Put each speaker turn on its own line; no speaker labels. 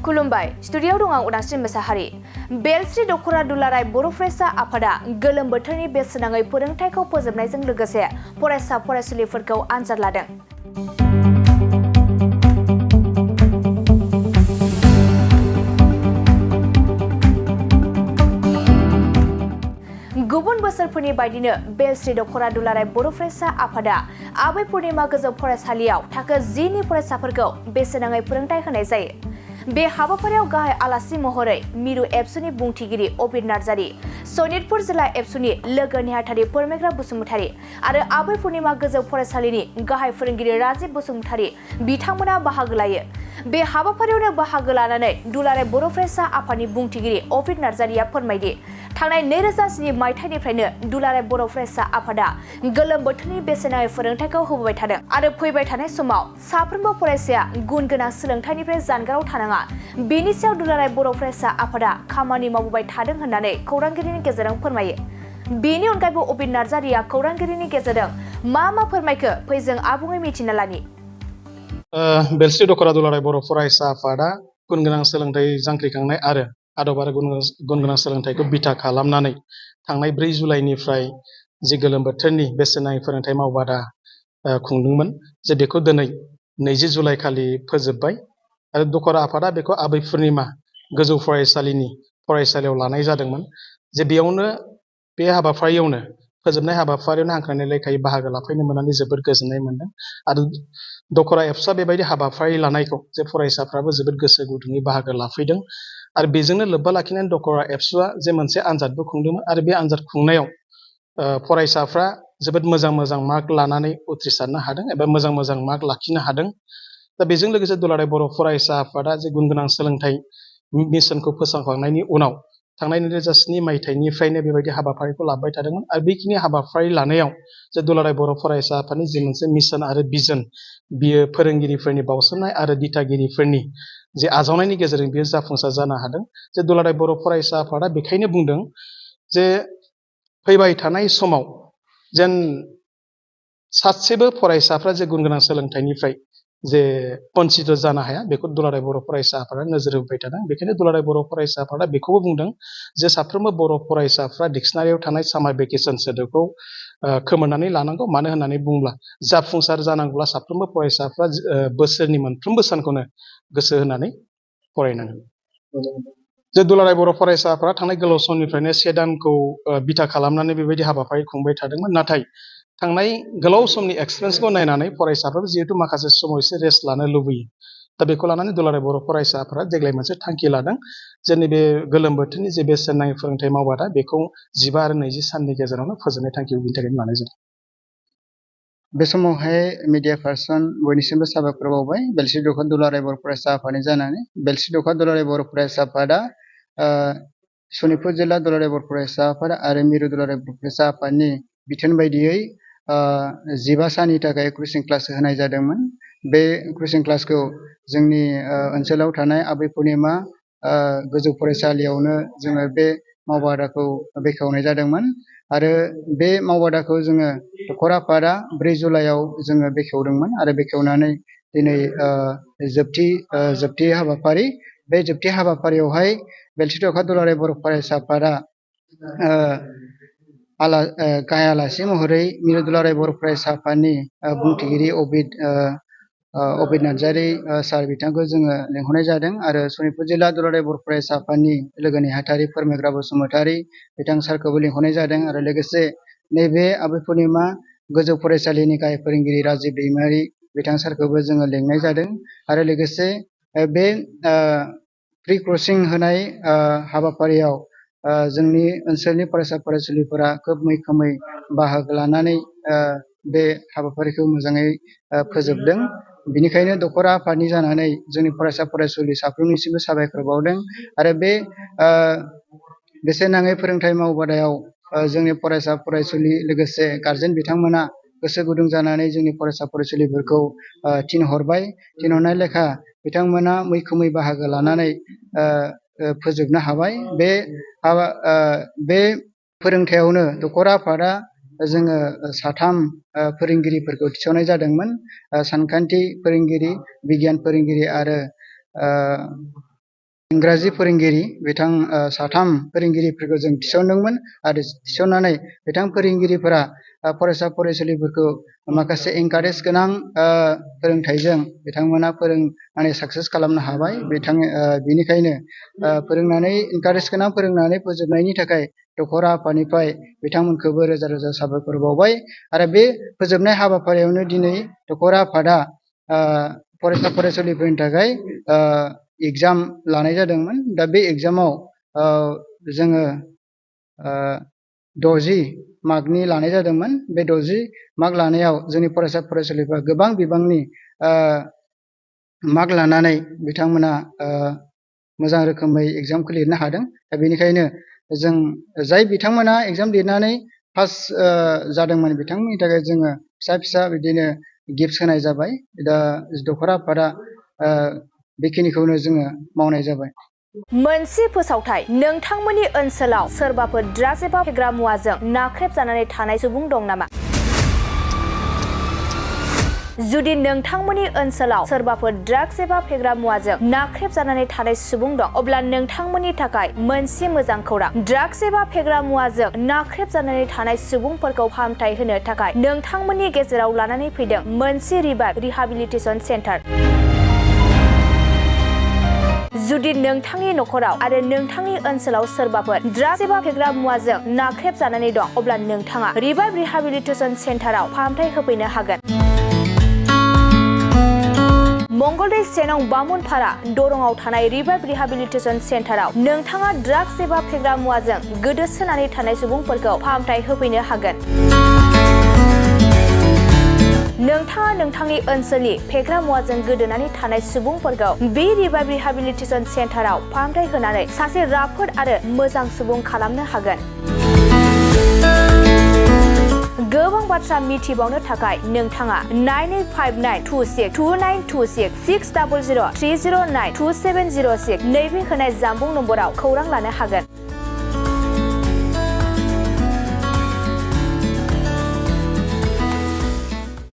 खुलुमबाय स्टुडियाव दं आं उदांस्रि मोसाहारि। बेलस्रि दख'रा दुलाराय बर' फरायसा आफादा गोलोम बोथोरनि बेसेन नाङै फोरोंथायखौ फोजोबनायजों लोगोसे फरायसा फरायसुलिफोरखौ आनजाद लादों। गुबुन बोसोरफोरनि बायदिनो बेलस्रि दख'रा दुलाराय बर' फरायसा आफादा आबै पुर्णिमा गोजौ फरायसालियाव थाखो 10 नि फरायसाफोरखौ बेसेन नाङै फोरोंथाय होनाय जायो। बे हाबाफारियाव गाहाय आलासि महरै मिरु एबसुनि बुंथिगिरि अबिर नार्जारि, सनितपुर जिल्ला एबसुनि लोगो नेहाथारि फोरमायग्रा बसुमतारी आरो आबै पुर्णिमा गोजौ फरायसालिनि गाहाय फोरोंगिरि राजिब बसुमतारी बिथांमोना बाहागो लायो। बे हाबाफारियावनो बाहागो लानानै दुलाराय बर' फरायसा आफादनि बुंथिगिरि अबिर नार्जारिया फोरमायदि थांनाय 2007 मायथाइनिफ्रायनो दुलाराय बर' फरायसा आफादा गोलोम बोथोरनि बेसेन नाङै फोरोंथायखौ होबोबाय थादों आरो फैबाय थानाय समाव साफ्रोमबो फरायसाया गुन गोनां सोलोंथाइनिफ्राय जानगाराव थानाङा बेनि सायाव दुलाराय बर' फरायसा आफादा खामानि मावबोबाय थादों होननानै खौरांगिरिनि गेजेरजों फोरमायो। बेनि अनगायैबो अबिर नार्जारिया खौरांगिरिनि गेजेरजों मा फोरमायखो फै जों आबुङै मिथिना लानि।
बेलस्रि दख'रा दुलाराय बर' फरायसा आफादा गुन गोनां सोलोंथाइ जांख्रिखांनाय आरो आदब आरो गुन गोनां सोलोंथाइखौ बिथा खालामनानै थांनाय 4 जुलाइनिफ्राय जि गोलोम बोथोरनि बेसेन नाङै फोरोंथाइ मावबादा खुंदोंमोन जे बेखौ दिनै 20 जुलाइ खालि फोजोबबाय आरो दख'रा आफादा बेखौ आबै पुर्णिमा गोजौ फरायसालियाव लानाय जादोंमोन। जे बेयावनो बे हाबाफारियावनो फोजोबनाय हाबाफारियावनो हांख्रायनाय लेखायै बाहागो लाफैनो मोननानै जोबोद गोजोननाय मोनदों आरो दख'रा एबसुआ बेबायदि हाबाफारि लानायखौ जे फरायसाफ्राबो जोबोद गोसो गुदुङै बाहागो लाफैदों आरो बेजोंनो लोब्बा लाखिनानै दख'रा एबसुआ जे मोनसे आनजादबो खुंदोंमोन आरो बे आनजाद खुंनायाव फरायसाफ्रा जोबोद मोजां मार्क लानानै उथ्रिसारनो हादों एबा मोजां मार्क लाखिनो हादों। दा बेजों लोगोसे दुलाराय बर' फरायसा आफादा जे गुन गोनां सोलोंथाइ मिशनखौ फोसावखांनायनि उनाव थांनाय 2007 मायथाइनिफ्रायनो बेबायदि हाबाफारिखौ लाबाय थादोंमोन आरो बेखिनि हाबाफारि लानायाव जे दुलाराय बर' फरायसा आफादनि जि मोनसे मिशन आरो भिजन बियो फोरोंगिरिफोरनि बावसोमनाय आरो दिथागिरिफोरनि जे आजावनायनि गेजेरजों बियो जाफुंसार जानो हादों। जे दुलाराय बर' फरायसा आफादा बेखायनो बुंदों जे फैबाय थानाय समाव जेन सासेबो फरायसाफ्रा जे गुन गोनां सोलोंथाइनिफ्राय जे बन्सित जानो हाया बेखौ दुलाराय बर' फरायसा आफादा नोजोर होबाय थादों। बेखायनो दुलाराय बर' फरायसा आफादा बेखौबो बुंदों जे साफ्रोमबो बर' फरायसाफ्रा डिक्सनारियाव थानाय सामार भेकेसन सोदोबखौ खोमोरनानै लानांगौ। मानो होननानै बुङोब्ला जाफुंसार जानांगौब्ला साफ्रोमबो फरायसाफ्रा बोसोरनि मोनफ्रोमबो सानखौनो गोसो होनानै फरायनांगोन। जे दुलाराय बर' फरायसाफ्रा थांनाय गोलाव समनिफ्रायनो 1 दानखौ बिथा खालामनानै बेबायदि हाबाफारि खुंबाय थादोंमोन। नाथाय थांनाय गोलाव समनि एक्सपिरियेन्सखौ नायनानै फरायसाफ्राबो जिहेतु माखासे समाव एसे रेस्ट लानो लुबैयो। दा बेखौ लानानै दुलाराय बर' फरायसाफ्रा देग्लाय मोनसे थांखि लादों जे नैबे गोलोम बोथोरनि जे बेसेन नाङै फोरोंथाइ मावबादा बेखौ 15 आरो 20 साननि गेजेरावनो फोजोबनाय थांखिखौ बिनि थाखायनो लानाय जादों।
बे समावहाय मिडिया पार्सन बयनिसिमबो साबायखर बावबाय बेलस्रि दख'रा दुलाराय बर' फरायसा आफादनि जानानै। बेलस्रि दख'रा दुलाराय बर' फरायसा आफादा सनितपुर जिल्ला दुलाराय बर' फरायसा आफाद आरो मिरु दुलाराय बर' फरायसा आफादनि बिथोन बायदियै 15 साननि थाखाय कचिं क्लास होनाय जादोंमोन। बे कचिं क्लासखौ जोंनि ओनसोलाव थानाय आबै पुर्णिमा गोजौ फरायसालियावनो जोङो बे मावबादाखौ बेखेवनाय जादोंमोन आरो बे मावबादाखौ जोङो दख'रा आफादा 4 जुलाइआव जोङो बेखेवदोंमोन आरो बेखेवनानै दिनै जोबथि हाबाफारि बे जोबथि हाबाफारियावहाय बेलस्रि दख'रा दुलाराय बर' फरायसा आफादा गाहाय आलासि महरै मिरु दुलाराय बर' फरायसा आफादनि बुंथिगिरि अबिर नार्जारि सार बिथांखौ जोङो लेंहरनाय जादों आरो सनितपुर जिल्ला दुलाराय बर' फरायसा आफादनि लोगो नेहाथारि फोरमायग्रा बसुमतारी बिथां सारखौबो लेंहरनाय जादों आरो लोगोसे नैबे आबै पुर्णिमा गोजौ फरायसालिनि गाहाय फोरोंगिरि राजिब दैमारि बिथां सारखौबो जोङो लेंनाय जादों आरो लोगोसे बे प्रि क्रसिं होनाय हाबाफारियाव जोंनि ओनसोलनि फरायसा फरायसुलिफोरा खोब मैखोमै बाहागो लानानै बे हाबाफारिखौ मोजाङै फोजोबदों। बिनिखायनो दख'रा आफादनि जानानै जोंनि फरायसा फरायसुलि साफ्रोमनिसिमबो साबायखर बावदों आरो बे बेसेन नाङै फोरोंथाइ मावबादायाव जोंनि फरायसा फरायसुलि लोगोसे गारजेन बिथांमोना गोसो गुदुं जानानै जोंनि फरायसा फरायसुलिफोरखौ थिनहरनाय लेखा बिथांमोना मैखोमै बाहागो लानानै फोजोबनो हाबाय। बे फोरोंथायावनो दख'रा आफादा जोङो 3 फोरोंगिरिफोरखौ थिसननाय जादोंमोन। सानखान्थि फोरोंगिरि, बिगियान फोरोंगिरि आरो इंराजि फोरोंगिरि बिथां साथाम फोरोंगिरिफोरखौ जों थिसनदोंमोन आरो थिसननानै बिथां फोरोंगिरिफोरा फरायसा फरायसुलिफोरखौ माखासे एनकारेज गोनां फोरोंथाइजों बिथांमोना फोरोंनानै साक्सेस खालामनो हाबाय। बिनिखायनो फोरोंनानै एनकारेज गोनां फोरोंनानै फोजोबनायनि थाखाय दखरा आफादनिफ्राय बिथांमोनखौबो रोजा रोजा साबायखर बावबाय। आरो बे फोजोबनाय हाबाफारियावनो दिनै दखरा आफादा फरायसा फरायसुलिफोरनि थाखाय एग्जाम लानाय जादोंमोन। दा बे एग्जामाव जोङो 60 मार्कनि लानाय जादोंमोन। बे 60 मार्क लानायाव जोंनि फरायसा फरायसुलिफ्रा गोबां बिबांनि मार्क लानानै बिथांमोना मोजां रोखोमै एग्जामखौ लिरनो हादों। दा बेनिखायनो जों जाय बिथांमोना एग्जाम लिरनानै पास जादोंमोन बिथांमोननि थाखाय जोङो फिसा फिसा बिदिनो गिफ्ट होनाय जाबाय। दा दखरा आफादा बेखिनिखौनो जोङो मावनाय जाबाय।
मोनसे फोसावथाय, नोंथांमोननि ओनसोलाव सोरबाफोर ड्राग्स एबा फेग्रा मुवाजों नाख्रेबजानानै थानाय सुबुं दं नामा? जुदि नोंथांमोननि ओनसोलाव सोरबाफोर ड्राग्स एबा फेग्रा मुवाजों नाख्रेबजानानै थानाय सुबुं दं, अब्ला नोंथांमोननि थाखाय मोनसे मोजां खौरां। ड्राग्स एबा फेग्रा मुवाजों नाख्रेबजानानै थानाय सुबुंफोरखौ फाहामथाय होनो थाखाय नोंथांमोननि गेजेराव लानानै फैदों मोनसे रिभाइभ रिहाबिलिटेसन सेन्टार। जुदि नोंथांनि नखराव आरो नोंथांनि ओनसोलाव सोरबाफोर ड्राग्स एबा फेग्रा मुवाजों नाख्रेबजानानै दं, अब्ला नोंथाङा रिभाइभ रिहाबिलिटेसन सेन्टाराव फाहामथाय होफैनो हागोन। मंगलदै 1 नं बामुनपारा दरंआव थानाय रिभाइभ रिहाबिलिटेसन सेन्टाराव नोंथाङा ड्राग्स एबा फेग्रा मुवाजों गोदोसोनानै थानाय सुबुंफोरखौ फाहामथाय होफैनो हागोन। नोंथाङा नोंथांनि ओनसोलनि फेग्रा मुवाजों गोदोनानै थानाय सुबुंफोरखौ बे रिभाइभ रिहाबिलिटेसन सेन्टाराव फाहामथाय होनानै सासे राफोद आरो मोजां सुबुं खालामनो हागोन। गोबां बाथ्रा मिथिबावनो थाखाय नोंथाङा 9859262926 60030927006 नैबे होनाय जानबुं नम्बराव खौरां लानो हागोन।